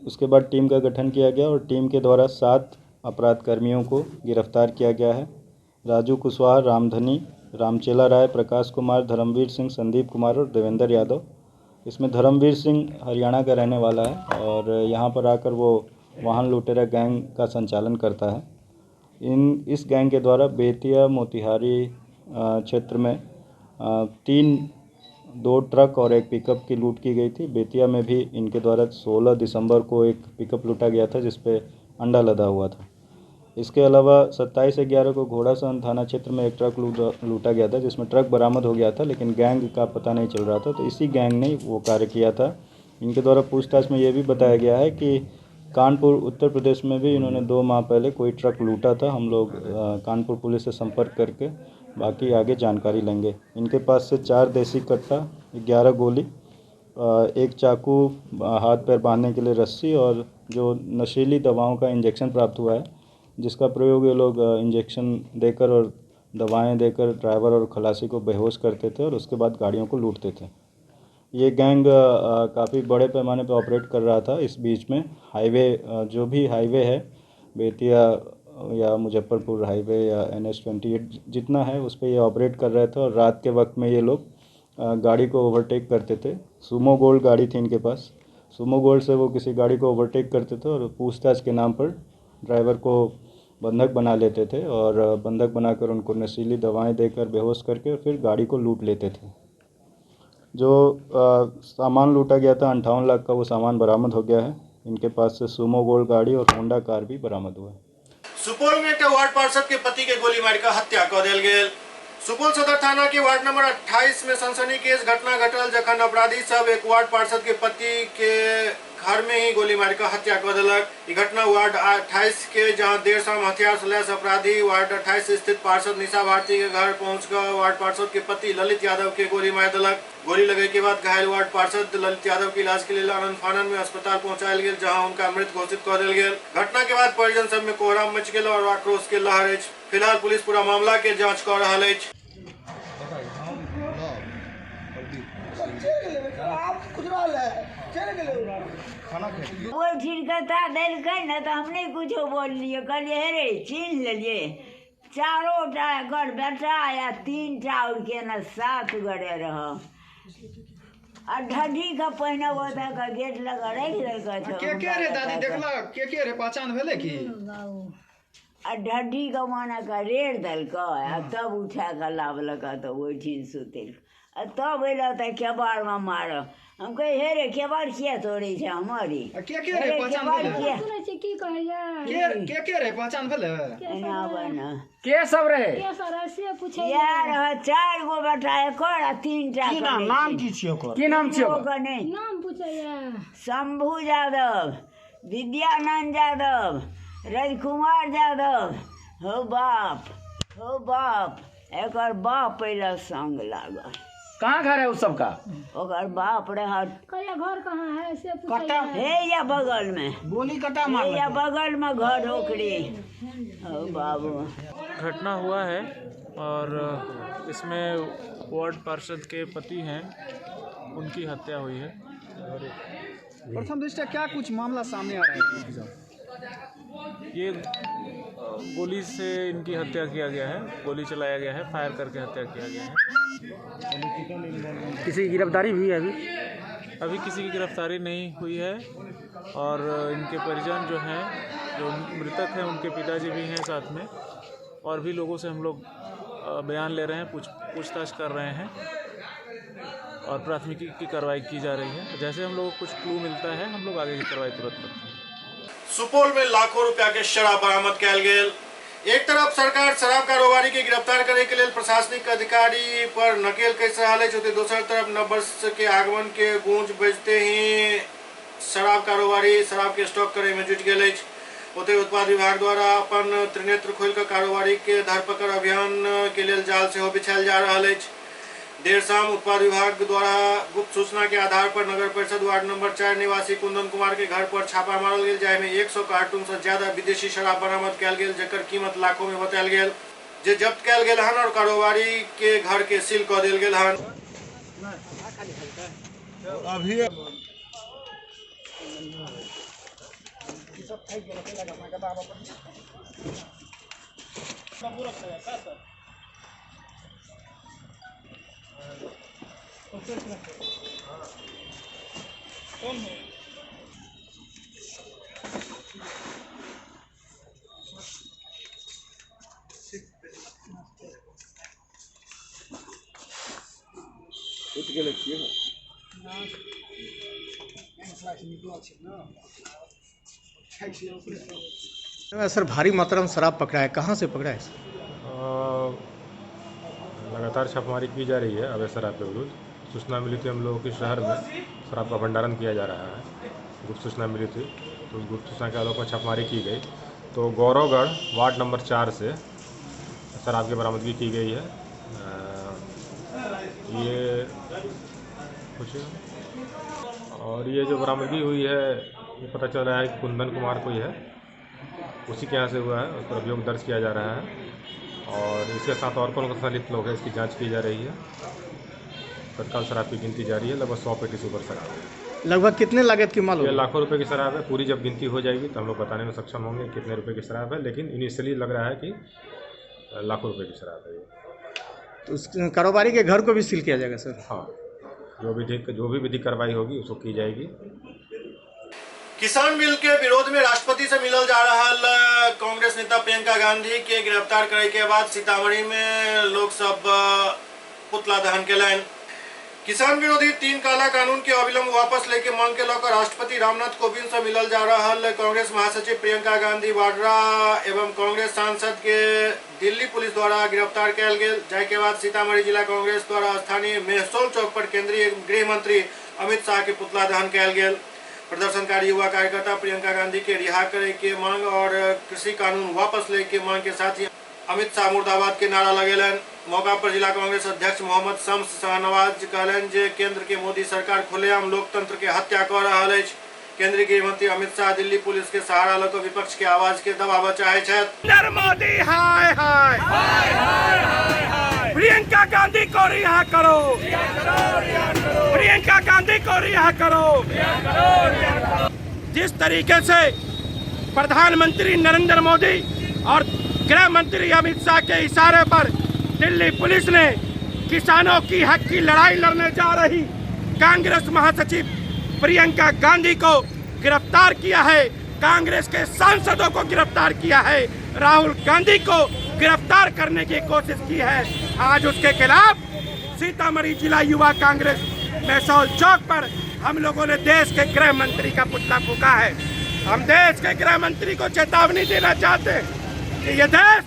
उसके बाद टीम का गठन किया गया और टीम के द्वारा 7 अपराधकर्मियों को गिरफ्तार किया गया है। राजू कुशवाहा, रामधनी, रामचेला राय, प्रकाश कुमार, धर्मवीर सिंह, संदीप कुमार और देवेंद्र यादव। इसमें धर्मवीर सिंह हरियाणा का रहने वाला है और यहाँ पर आकर वो वाहन लुटेरा गैंग का संचालन करता है। इस गैंग के द्वारा बेतिया मोतिहारी क्षेत्र में 2 ट्रक और 1 पिकअप की लूट की गई थी। बेतिया में भी इनके द्वारा 16 दिसंबर को एक पिकअप लूटा गया था जिस पे अंडा लदा हुआ था। इसके अलावा 27/11 को घोड़ासहन थाना क्षेत्र में एक ट्रक लूटा गया था जिसमें ट्रक बरामद हो गया था लेकिन गैंग का पता नहीं चल रहा था, तो इसी गैंग ने वो कार्य किया था। इनके द्वारा पूछताछ में ये भी बताया गया है कि कानपुर उत्तर प्रदेश में भी इन्होंने 2 माह पहले कोई ट्रक लूटा था। हम लोग कानपुर पुलिस से संपर्क करके बाकी आगे जानकारी लेंगे। इनके पास से 4 देसी कट्टा, 11 गोली, 1 चाकू, हाथ पैर बांधने के लिए रस्सी और जो नशीली दवाओं का इंजेक्शन प्राप्त हुआ है जिसका प्रयोग ये लोग इंजेक्शन देकर और दवाएं देकर ड्राइवर और खलासी को बेहोश करते थे और उसके बाद गाड़ियों को लूटते थे। ये गैंग काफ़ी बड़े पैमाने पर ऑपरेट कर रहा था। इस बीच में हाईवे, जो भी हाईवे है, बेतिया या मुजफ्फरपुर हाईवे या NH 28 जितना है उस पर ये ऑपरेट कर रहे थे और रात के वक्त में ये लोग गाड़ी को ओवरटेक करते थे। सुमो गोल्ड गाड़ी थी इनके पास, सुमो गोल्ड से वो किसी गाड़ी को ओवरटेक करते थे और पूछताछ के नाम पर ड्राइवर को बंधक बना लेते थे और बंधक बनाकर उनको नशीली दवाएं देकर बेहोश करके फिर गाड़ी को लूट लेते थे। जो सामान लूटा गया था 58 लाख का, वो सामान बरामद हो गया है। इनके पास से सुमो गोल्ड गाड़ी और होंडा कार भी बरामद हुआ है। सुपौल में एक वार्ड पार्षद के पति के गोली मारकर हत्या कर देल गेल। सुपौल सदर थाना के वार्ड नंबर 28 में सनसनीखेज घटना घटल, जखन अपराधी सब एक वार्ड पार्षद के पति के घर में ही गोली मारकर हत्या कर देलक। ई घटना वार्ड 28 के, जहां देर शाम हथियार से लैस अपराधी वार्ड 28 स्थित पार्षद निशा भारती के घर पहुंचकर वार्ड पार्षद के पति ललित यादव के गोली मार देलक। गोली लगे के बाद घायल वार्ड पार्षद ललित यादव के इलाज के लिए आनन फानन में अस्पताल पहुंचायल गेल, जहां उनका मृत घोषित कर देल गेल। घटना के बाद परिजन सब में कोहराम मच गेल और आक्रोश के लहर अछि। फिलहाल पुलिस पूरा मामला के जांच कर रहल अछि। देलकै ने तऽ हम नहि कुछो बोललियै, कहलियै हे रे चिन्ह लेलियै। चारो टा एकर बेटा या 3 टा और के ने 7 गोटे रह आ ढढी के पहिने ओतऽ के गेट लग राखि देलकै। के रे दादी देखलक? के रे पहचान भेलै की? आ ढढी के माने के रेड़ देलकै आ तब उठा कऽ लाबलक तऽ ओहिठिन सुतेलकै आ तब अयलक तऽ केबाड़मे मारऽ। हम कहे हे रे केबाड़ किया तोड़ै छै हमर? ई के रे पहचान भेलै? सुनै छी की कहैया? के रे पहचान भेलै? एना बना के सब रहे? के सब रहे से पूछै। यार रह 4 गो बेटा एकर आ 3 टा। की नाम नाम की छियै ओकर? की नाम छियै ओकर? नहि नाम पूछैया। शंभू यादव, विद्यानंद यादव, राजकुमार यादव। हो बाप हो बाप, एकर बाप अयलक संग लागल। कहाँ घर है उस सबका? ओकर बाप रह कहिया घर कहाँ है से पूछैया। हे या बगल में गोली कटा मार या बगल में घर ओकरे। हो बाबू घटना हुआ है और इसमें वार्ड पार्षद के पति हैं, उनकी हत्या हुई है। प्रथम दृष्टया क्या कुछ मामला सामने आ रहा है? ये गोली से इनकी हत्या किया गया है, गोली चलाया गया है, फायर करके हत्या किया गया है। किसी की गिरफ्तारी भी है अभी? अभी किसी की गिरफ्तारी नहीं हुई है और इनके परिजन जो हैं, जो मृतक हैं, उनके पिताजी भी हैं साथ में और भी लोगों से हम लोग बयान ले रहे हैं, पूछताछ कर रहे हैं और प्राथमिकी की कार्रवाई की जा रही है। जैसे हम लोगों को कुछ क्लू मिलता है हम लोग आगे की कार्रवाई तुरंत करते हैं। सुपौल में लाखों रुपया के शराब बरामद कयल गेल। एक तरफ सरकार शराब कारोबारी के गिरफ्तार करे के लेल प्रशासनिक अधिकारी पर नकेल कस रहल अछि, ओतहि दोसर तरफ नव वर्ष के आगमन के गूंज बजते ही शराब कारोबारी शराब के स्टॉक करे में जुटि गेल अछि। ओतहि उत्पाद विभाग द्वारा अपन त्रिनेत्र खोलि कऽ कारोबारी के धरपकड़ अभियान के लेल जाल सेहो बिछायल जा रहल अछि। देर शाम उत्पाद विभाग द्वारा गुप्त सूचना के आधार पर नगर परिषद वार्ड नंबर 4 निवासी कुंदन कुमार के घर पर छापा मारल गेल, जाहिमे 100 कार्टून से ज्यादा विदेशी शराब बरामद कयल गेल, जकर कीमत लाखों में बतायल गेल, जे जब्त कयल गेल हन और कारोबारी के घर के सील कऽ देल गेल हन। अभी सर भारी मात्रा में शराब पकड़ा है, कहाँ से पकड़ा है सर? लगातार छापेमारी की जा रही है अवैध शराब के विरुद्ध। सूचना मिली थी हम लोगों के शहर में शराब का भंडारण किया जा रहा है, गुप्त सूचना मिली थी, तो उस गुप्त सूचना के आलोक में छापेमारी की गई तो गौरवगढ़ वार्ड नंबर 4 से शराब की बरामदगी की गई है। ये कुछ और ये जो बरामदगी हुई है ये पता चल रहा है कि कुंदन कुमार कोई है, उसी के यहाँ से हुआ है, उस पर अभियोग दर्ज किया जा रहा है और इसके साथ और कौन कौन सा लिप्त लोग हैं इसकी जांच की जा रही है। तत्काल शराब की गिनती जारी है, लगभग 100 पेटी से ऊपर शराब है। लगभग कितने लागत की माल होगी? ये लाखों रुपए की शराब है। पूरी जब गिनती हो जाएगी तो हम लोग बताने में सक्षम होंगे कितने रुपए की शराब है, लेकिन इनिशियली लग रहा है कि लाखों रुपए की शराब है ये। तो उस कारोबारी के घर को भी सील किया जाएगा सर? हाँ, जो भी विधिक कार्रवाई होगी उसको की जाएगी। किसान बिल के विरोध में राष्ट्रपति से मिलल जा रहा कांग्रेस नेता प्रियंका गांधी के गिरफ्तार करे के बाद सीतामढ़ी में लोग सब पुतला दहन केलनि। किसान विरोधी 3 काला कानून के अविलंब वापस लेके मांग के लकर राष्ट्रपति रामनाथ कोविंद से मिलल जा रहा कांग्रेस महासचिव प्रियंका गांधी वाड्रा एवं कांग्रेस सांसद के दिल्ली पुलिस द्वारा गिरफ्तार कयल गेल, जाहि के बाद सीतामढ़ी जिला कांग्रेस द्वारा स्थानीय मेहसौल चौक पर केंद्रीय गृह मंत्री अमित शाह के पुतला दहन कयल गेल। प्रदर्शनकारी युवा कार्यकर्ता प्रियंका गांधी के रिहा करे के मांग और कृषि कानून वापस ले के मांग के साथ ही अमित शाह मुर्दाबाद के नारा लगेलनि। मौका पर जिला कांग्रेस अध्यक्ष मोहम्मद शम्स शाहनवाज कहलनि जे केंद्र के मोदी सरकार खुलेआम लोकतंत्र के हत्या कऽ रहल अछि। केंद्रीय गृह मंत्री अमित शाह दिल्ली पुलिस के सहारा लऽ कऽ विपक्ष के आवाज के दबाबऽ चाहै छथि। मोदी हाय हाय हाय, प्रियंका गांधी को रिहा करो, प्रियंका गांधी को रिहा करो। जिस तरीके से प्रधानमंत्री नरेंद्र मोदी और गृह मंत्री अमित शाह के इशारे पर दिल्ली पुलिस ने किसानों की हक की लड़ाई लड़ने जा रही कांग्रेस महासचिव प्रियंका गांधी को गिरफ्तार किया है, कांग्रेस के सांसदों को गिरफ्तार किया है, राहुल गांधी को गिरफ्तार करने की कोशिश की है। आज उसके खिलाफ सीतामढ़ी जिला युवा कांग्रेस मेहसौल चौक पर हम लोगों ने देश के गृह मंत्री का पुतला फूका है। हम देश के गृह मंत्री को चेतावनी देना चाहते हैं कि ये देश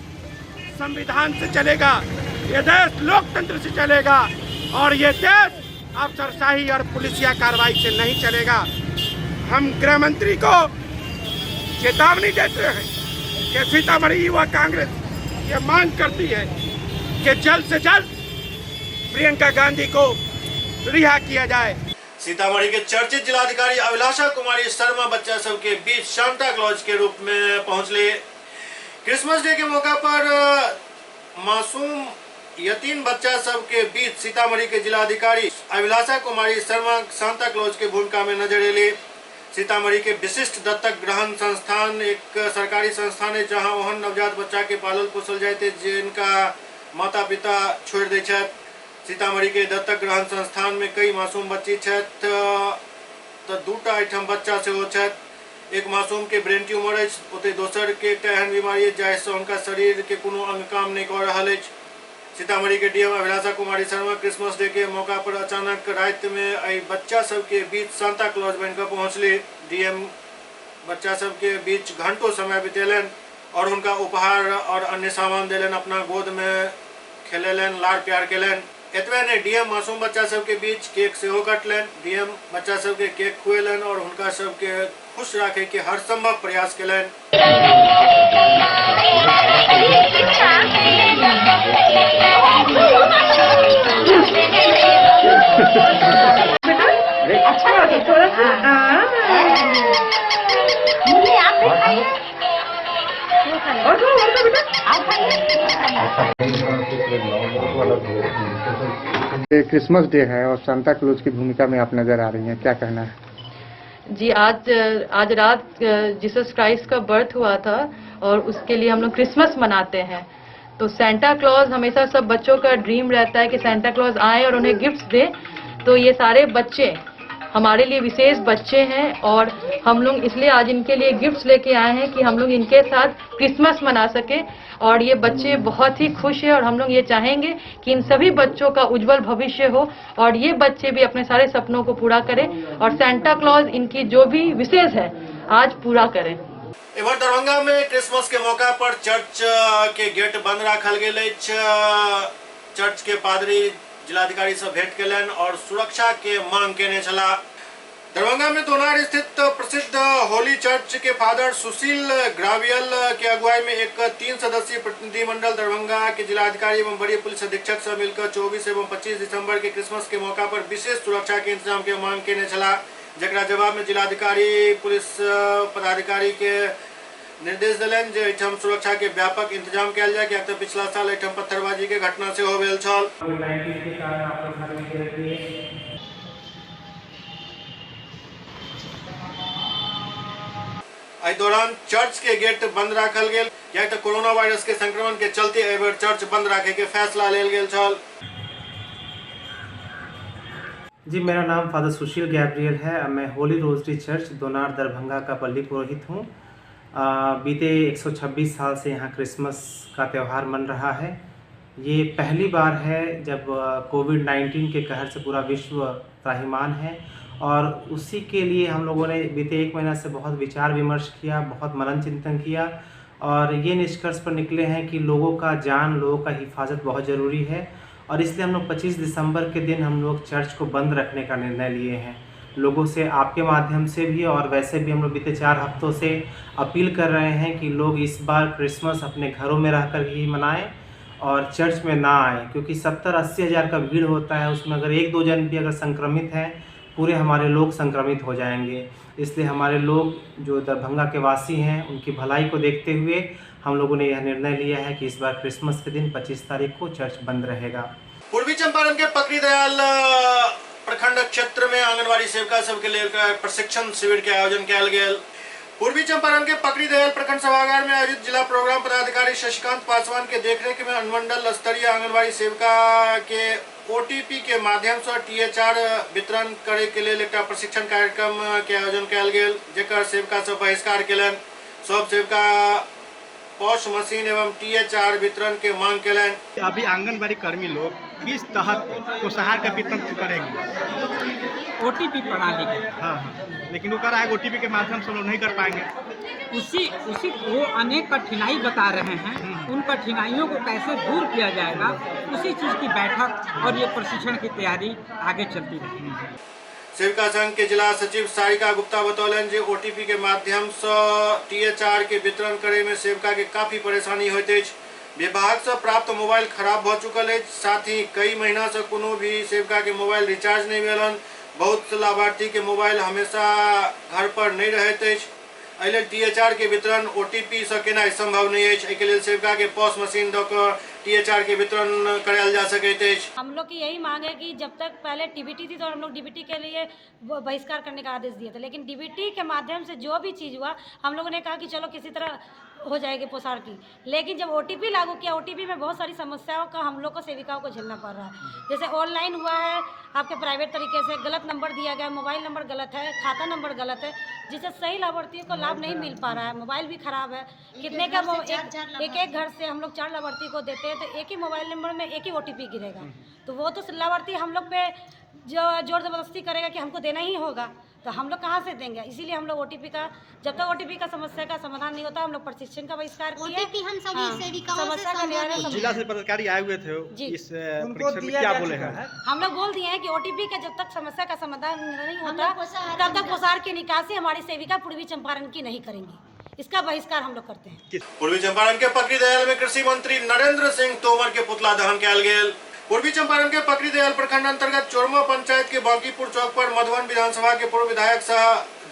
संविधान से चलेगा, ये देश लोकतंत्र से चलेगा और ये देश अफसरशाही और पुलिसिया कार्रवाई से नहीं चलेगा। हम गृह मंत्री को चेतावनी देते हैं कि सीतामढ़ी युवा कांग्रेस ये मांग करती है कि जल्द से जल्द प्रियंका गांधी को रिहा किया जाए। सीतामढ़ी के चर्चित जिलाधिकारी अभिलाषा कुमारी शर्मा बच्चा सबके बीच सांता क्लॉज के रूप में पहुंचले। क्रिसमस डे के मौका पर मासूम यतीम बच्चा सबके बीच सीतामढ़ी के जिलाधिकारी अभिलाषा कुमारी शर्मा सांता क्लॉज के भूमिका में नजर एली। सीतामढ़ी के विशिष्ट दत्तक ग्रहण संस्थान एक सरकारी संस्थान है जहां ओहन नवजात बच्चा के पालल पोसल जाते जिनका माता पिता छोड़ दै छथि। सीतामढ़ी के दत्तक ग्रहण संस्थान में कई मासूम बच्ची छथि तो दूटा एहिठाम बच्चा सेहो छथि। एक मासूम के ब्रेन ट्यूमर अछि, ओतहि दोसर के एकटा एहन बीमारी अछि जाहिसँ हुनका शरीर के कोनो अंग काम नहि कऽ रहल अछि। सीतामढ़ी के DM Abhilasha Kumari Sharma Christmas day के मौका पर अचानक राति में एहि बच्चा सबके बीच सांता क्लॉज बनि कऽ पहुँचली। डीएम बच्चा सबके बीच घंटों समय बितेलनि और हुनका उपहार और अन्य सामान देलनि, अपना गोद में खेलेलनि, लाड़ प्यार केलनि। एतबे नहि, डीएम मासूम बच्चा सबके बीच केक सेहो कटलनि। डीएम बच्चा सबके केक खुएलनि और हुनका सबके खुश राखे के हर संभव प्रयास केलनि। क्रिसमस डे है और सांता क्लॉज की भूमिका में आप नजर आ रही हैं, क्या कहना है? जी, आज रात जीसस क्राइस्ट का बर्थ हुआ था और उसके लिए हम लोग क्रिसमस मनाते हैं। तो सांता क्लॉज हमेशा सब बच्चों का ड्रीम रहता है कि सांता क्लॉज आए और उन्हें गिफ्ट्स दे। तो ये सारे बच्चे हमारे लिए विशेष बच्चे हैं और हम लोग इसलिए आज इनके लिए गिफ्ट्स लेके आए हैं कि हम लोग इनके साथ क्रिसमस मना सकें। और ये बच्चे बहुत ही खुश हैं और हम लोग ये चाहेंगे कि इन सभी बच्चों का उज्जवल भविष्य हो और ये बच्चे भी अपने सारे सपनों को पूरा करें और सांता क्लॉज इनकी जो भी विशेष है आज पूरा करें। इधर दरभंगा में क्रिसमस के मौका पर चर्च के गेट बंद राखल गेल अछि। चर्च के पादरी जिलाधिकारी से भेंट केलनि और सुरक्षा के मांग केने छलाह। दरभंगा में दोनार स्थित प्रसिद्ध होली चर्च के फादर सुशील ग्रावियल के अगुवाई में एक 3 सदस्यीय प्रतिनिधिमंडल दरभंगा के जिलाधिकारी एवं वरीय पुलिस अधीक्षक से मिलकर 24 एवं 25 दिसंबर के क्रिसमस के मौका पर विशेष सुरक्षा के इंतजाम के मांग केने छलाह, जकरा जवाब में जिलाधिकारी पुलिस पदाधिकारी के निर्देश देलनि जे एहिठाम सुरक्षा के व्यापक इंतजाम कयल जाय, कियाक तऽ पिछला साल एहिठाम पत्थरबाजी के घटना सेहो भेल छल। एहि दौरान चर्च के गेट बंद राखल गेल, कियाक तऽ कोरोना वायरस के संक्रमण के चलते एहि बेर चर्च बंद राखे के फैसला लेल गेल छल। जी, मेरा नाम फादर सुशील गैब्रियल है। मैं होली रोजरी चर्च दोनार दरभंगा का पल्ली पुरोहित हूँ। बीते 126 साल से यहाँ क्रिसमस का त्यौहार मन रहा है। ये पहली बार है जब कोविड-19 के कहर से पूरा विश्व त्राहिमान है और उसी के लिए हम लोगों ने बीते एक महीना से बहुत विचार विमर्श किया, बहुत मनन चिंतन किया और ये निष्कर्ष पर निकले हैं कि लोगों का जान, लोगों का हिफाजत बहुत ज़रूरी है और इसलिए हम लोग 25 दिसंबर के दिन हम लोग चर्च को बंद रखने का निर्णय लिए हैं। लोगों से आपके माध्यम से भी और वैसे भी हम लोग बीते 4 हफ्तों से अपील कर रहे हैं कि लोग इस बार क्रिसमस अपने घरों में रहकर ही मनाएं और चर्च में ना आएँ, क्योंकि 70-80 हज़ार का भीड़ होता है, उसमें अगर 1-2 जन भी अगर संक्रमित हैं पूरे हमारे लोग संक्रमित हो जाएंगे। इसलिए हमारे लोग जो दरभंगा के वासी हैं उनकी भलाई को देखते हुए हम लोगों ने यह निर्णय लिया है कि इस बार क्रिसमस के दिन 25 तारीख को चर्च बंद रहेगा। पूर्वी चंपारण के पकड़ी दयाल प्रखंड क्षेत्र में आंगनबाड़ी सेविका सबके लिए प्रशिक्षण शिविर के आयोजन किया गया। पूर्वी चंपारण के पकड़ी दयाल प्रखंड सभागार में आयोजित जिला प्रोग्राम पदाधिकारी शशिकांत पासवान के देखरेख में अनुमंडल स्तरीय आंगनबाड़ी सेविका के ओटीपी के माध्यम से टीएचआर वितरण करे के लिए एक प्रशिक्षण कार्यक्रम के आयोजन कयल गेल, जेकर सेविका सब बहिष्कार केलनि। सब सेविका पॉश मशीन एवं टीएचआर वितरण के मांग केलनि। अभी आंगनबाड़ी कर्मी लोग किस तहत पोषाहार का वितरण करेंगे? ओटीपी प्रणाली के। हाँ हाँ, लेकिन वो कह रहा है ओटीपी के माध्यम से लोग नहीं कर पाएंगे। उसी उसी वो अनेक कठिनाई बता रहे हैं, उन कठिनाइयों को कैसे दूर किया जाएगा उसी चीज़ की बैठक और ये प्रशिक्षण की तैयारी आगे चलती रहेगी। सेविका संघ के जिला सचिव सारिका गुप्ता बतौलनि जे ओटीपी के माध्यम से टीएचआर के वितरण करे में सेविका के काफी परेशानी होइत अछि। विभाग से प्राप्त मोबाइल खराब भ चुकल अछि, साथ ही कई महीना से कोनो भी सेविका के मोबाइल रिचार्ज नहीं भेलन। बहुत लाभार्थी के मोबाइल हमेशा घर पर नहीं रहैत अछि। एहि लेल टीएचआर के वितरण ओटीपी से केनाइ संभव नहीं अछि। एहि के लेल सेविका के पॉस मशीन दऽ कऽ टीएचआर के वितरण करायल जा सकैत अछि। हम लोग की यही मांग है कि जब तक पहले डीबीटी थी तो हम लोग डीबीटी के लिए बहिष्कार करने का आदेश दिए थे, लेकिन डीबीटी के माध्यम से जो भी चीज़ हुआ हम लोगों ने कहा कि चलो किसी तरह हो जाएगी पोषाहार की, लेकिन जब ओटीपी लागू किया, ओटीपी में बहुत सारी समस्याओं का हम लोग को सेविकाओं को झेलना पड़ रहा है। जैसे ऑनलाइन हुआ है आपके प्राइवेट तरीके से गलत नंबर दिया गया, मोबाइल नंबर गलत है, खाता नंबर गलत है, जिससे सही लाभार्थियों को लाभ नहीं मिल पा रहा है। मोबाइल भी खराब है, कितने का एक एक घर से हम लोग 4 लाभार्थी को देते हैं तो एक ही मोबाइल नंबर में एक ही ओटीपी गिरेगा, तो वो तो लाभार्थी हम लोग पे जो जोर जबरदस्ती करेगा कि हमको देना ही होगा, तो हम लोग कहाँ से देंगे। इसीलिए हम लोग ओटीपी का, जब तक ओटीपी का समस्या का समाधान नहीं होता हम लोग प्रशिक्षण का बहिष्कार किए। ओटीपी हम सभी सेविकाओं से समस्या का निवारण। जिला से पदाधिकारी आए हुए थे जी, इस परीक्षा में क्या बोले हैं? हम लोग बोल दिए हैं कि ओटीपी का जब तक समस्या का समाधान नहीं होता तब तक पोषाहार की निकासी हमारी सेविका पूर्वी चंपारण की नहीं करेंगी, इसका बहिष्कार हम लोग करते हैं। पूर्वी चंपारण के पकड़ी दयाल में कृषि मंत्री नरेंद्र सिंह तोमर के पुतला दहन कयल गेल। पूर्वी चंपारण के पकड़ी दयाल प्रखंड अंतर्गत चोरमा पंचायत के बांकीपुर चौक पर मधुबन विधानसभा के पूर्व विधायक सह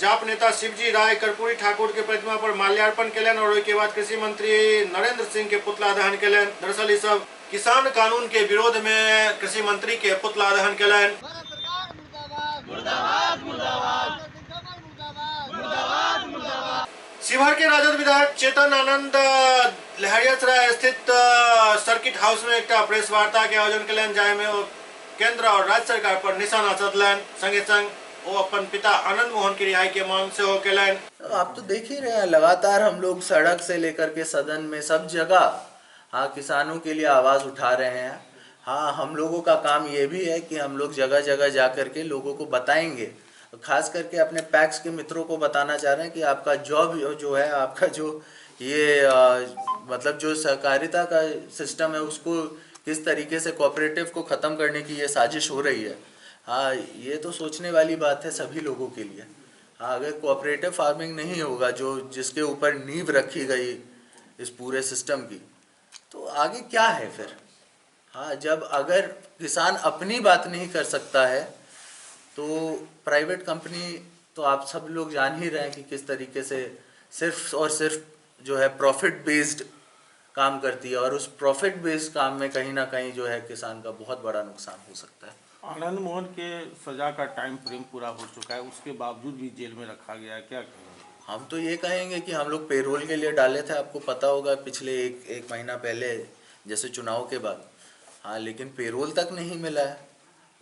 जाप नेता शिवजी राय कर्पूरी ठाकुर के प्रतिमा पर माल्यार्पण केलनि और ओहि के बाद कृषि मंत्री नरेंद्र सिंह के पुतला दहन केलनि। दरअसल ई सब किसान कानून के विरोध में कृषि मंत्री के पुतला दहन केलनि। शिवहर के राजद विधायक चेतन आनंद लहरियासराय स्थित सर्किट हाउस में एक प्रेस वार्ता के आयोजन केलनि, जाहि में ओ केंद्र और राज्य सरकार पर निशाना साधलनि। संगे संग वो अपन पिता आनंद मोहन की रिहाई के मांग सेहो केलनि। आप तो देख ही रहे हैं, लगातार हम लोग सड़क से लेकर के सदन में सब जगह हाँ किसानों के लिए आवाज़ उठा रहे हैं। हाँ, हम लोगों का काम ये भी है कि हम लोग जगह जगह जा करके लोगों को बताएंगे, खास करके अपने पैक्स के मित्रों को बताना चाह रहे हैं कि आपका जॉब जो है, आपका जो ये मतलब जो सहकारिता का सिस्टम है उसको किस तरीके से कोऑपरेटिव को ख़त्म करने की ये साजिश हो रही है। हाँ, ये तो सोचने वाली बात है सभी लोगों के लिए। हाँ, अगर कोऑपरेटिव फार्मिंग नहीं होगा जो जिसके ऊपर नींव रखी गई इस पूरे सिस्टम की, तो आगे क्या है फिर। हाँ, जब अगर किसान अपनी बात नहीं कर सकता है तो प्राइवेट कंपनी तो आप सब लोग जान ही रहे हैं कि किस तरीके से सिर्फ और सिर्फ जो है प्रॉफिट बेस्ड काम करती है, और उस प्रॉफिट बेस्ड काम में कहीं ना कहीं जो है किसान का बहुत बड़ा नुकसान हो सकता है। आनंद मोहन के सजा का टाइम फ्रेम पूरा हो चुका है, उसके बावजूद भी जेल में रखा गया है, क्या कहेंगे? हम तो ये कहेंगे कि हम लोग पेरोल के लिए डाले थे, आपको पता होगा पिछले एक महीना पहले जैसे चुनाव के बाद। हाँ, लेकिन पेरोल तक नहीं मिला है।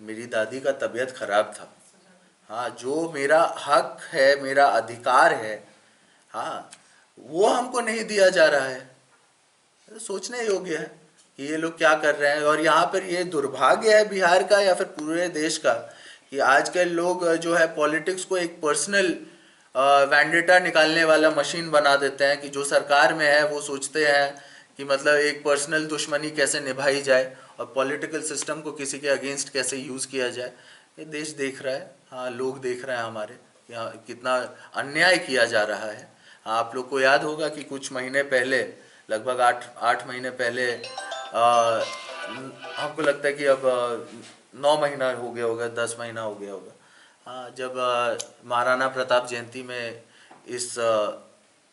मेरी दादी का तबीयत खराब था। हाँ, जो मेरा हक है, मेरा अधिकार है, हाँ, वो हमको नहीं दिया जा रहा है। तो सोचने योग्य है कि ये लोग क्या कर रहे हैं। और यहाँ पर ये दुर्भाग्य है बिहार का या फिर पूरे देश का कि आजकल लोग जो है पॉलिटिक्स को एक पर्सनल वेंडेटा निकालने वाला मशीन बना देते हैं कि जो सरकार में है वो सोचते हैं कि मतलब एक पर्सनल दुश्मनी कैसे निभाई जाए और पॉलिटिकल सिस्टम को किसी के अगेंस्ट कैसे यूज़ किया जाए। ये देश देख रहा है, हाँ, लोग देख रहे हैं हमारे यहाँ कितना अन्याय किया जा रहा है। आप लोग को याद होगा कि कुछ महीने पहले, लगभग 8 महीने पहले, हमको लगता है कि अब 9 महीना हो गया होगा, 10 महीना हो गया होगा, हाँ, जब महाराणा प्रताप जयंती में इस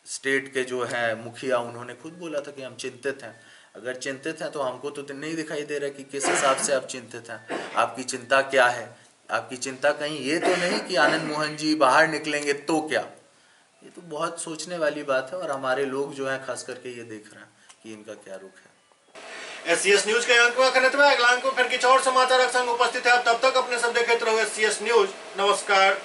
स्टेट के जो हैं मुखिया, उन्होंने खुद बोला था कि हम चिंतित हैं। अगर चिंतित हैं तो हमको तो नहीं दिखाई दे रहा कि किस हिसाब से आप चिंतित हैं। आपकी चिंता क्या है? आपकी चिंता कहीं ये तो नहीं कि आनंद मोहन जी बाहर निकलेंगे तो क्या? ये तो बहुत सोचने वाली बात है और हमारे लोग जो हैं खास करके ये देख रहे हैं कि इनका क्या रुख है। एससीएस न्यूज के अंक में अखन अगला अंक में फिर किछु और समाचारक संग उपस्थित है। तब तक अपने सब देखते रहो एससीएस न्यूज। नमस्कार।